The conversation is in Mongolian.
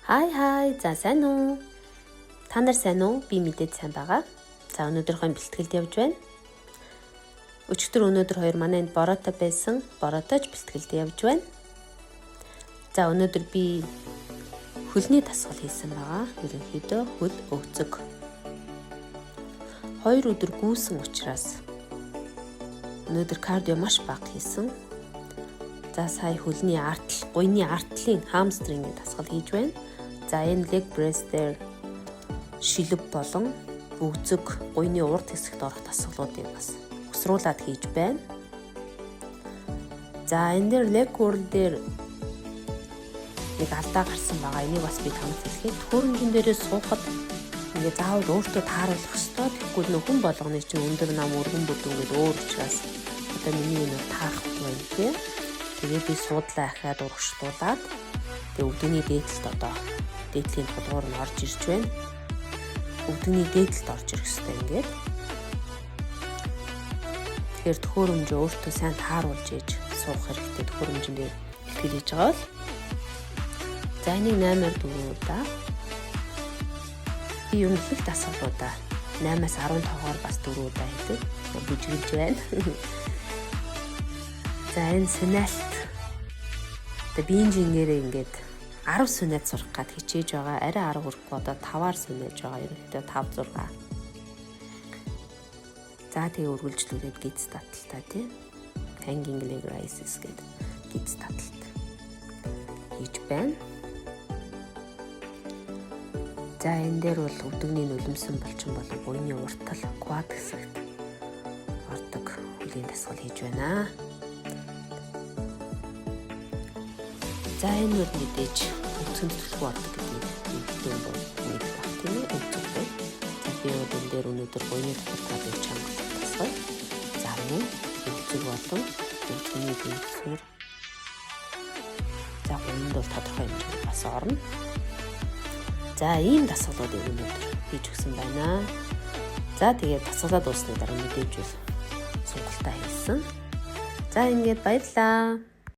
Hi hi. За, сайн уу? Та нар сайн уу? Би мэдээд сайн байгаа. За, өнөөдрийнхөө бэлтгэлд явж байна. Өчигдөр, өнөөдөр хоёр манай энд бороотой байсан. Бороотой ч бэлтгэлд явж байна. За, өнөөдөр би хөлний дасгал хийсэн байгаа. Ерөнхийдөө хөл, өгзөг. 2 өдөр гүйсэн учраас өнөөдөр cardio маш бага хийсэн. За, сая хөлний артал, гуяны артлын hamstring ийн дасгал хийж байна. За, энэ leg press дээр шилэв болон өгзөг, гуяны урд хэсэгт орох дасгалуудыг бас өсруулад хийж байна. За, энэ дээр leg curl дээр нэг алдаа гарсан байгаа. Энийг бас би танад хэлэхэд төхөөрөмжин дээрээ суухад ингээ заавал өөртөө тааруулах ёстой. Тэгэхгүй нөх хүн болгоны чинь өндөр нам, өргөн бүдүүн гээд өөр учраас одоо миний энэ бол таарахгүй байна, тий. Тэгээ би суудлаа ахиад урагшлуулад, тэгээ өвдөгний дээдлэлт, одоо дээдлийн тулгуур нь орж ирж байна. Өвдөгний дээдлэлт орж ирэх ёстой ингээд. Тэгэхээр төхөөрөмжөө өөртөө сайн тааруулж ээж суух хэрэгтэй, төхөөрөмжөн дээр бэлтгэл хийж байгаа бол. За, энийг 8-аар 4 удаа. Би ер нь их дасгалуудаа 8-аас 10 тоогоор бас 4 удаа хийдэг. Бүжиглэж байна. За, энэ сунаалт. Тэгээ binging ээрээ ингээд 10 сунаат сурах гад хичээж байгаа. Арай 10 хүрэхгүй, одоо 5-аар сунааж байгаа. Ерөнхийдөө 5 6. За, тэгээ үргэлжлүүлээд гэдэс таталтаа, тий. Hanging leg raises гэдэг гэдэс таталт хийж байна. За, энэ дээр бол өвдөгний нулимсан булчин болон буяны уртал, quad хэсэгт ордог хөлийн дасгал хийж байна. За, энэ бол мэдээж өгзөнд түлхүү ордог гэдгийг мэддэг бол мэдэх байх, тийм ээ, өгзөг байна. За, би бол энэ дээр өнөөдөр буяны дотор талыг чангалах дасгал. За, мөн өгзөг болон өгзөний дэнцүр. За, буянд бол тодорхой хэмжээнд бас орно. За, ийм дасгалуудыг өнөөдөр хийж өгсөн байна. За, тэгээд дасгалаа дууссаны дараа мэдээж бол сунгалтаа хийсэн. За, ингээд баярлаа.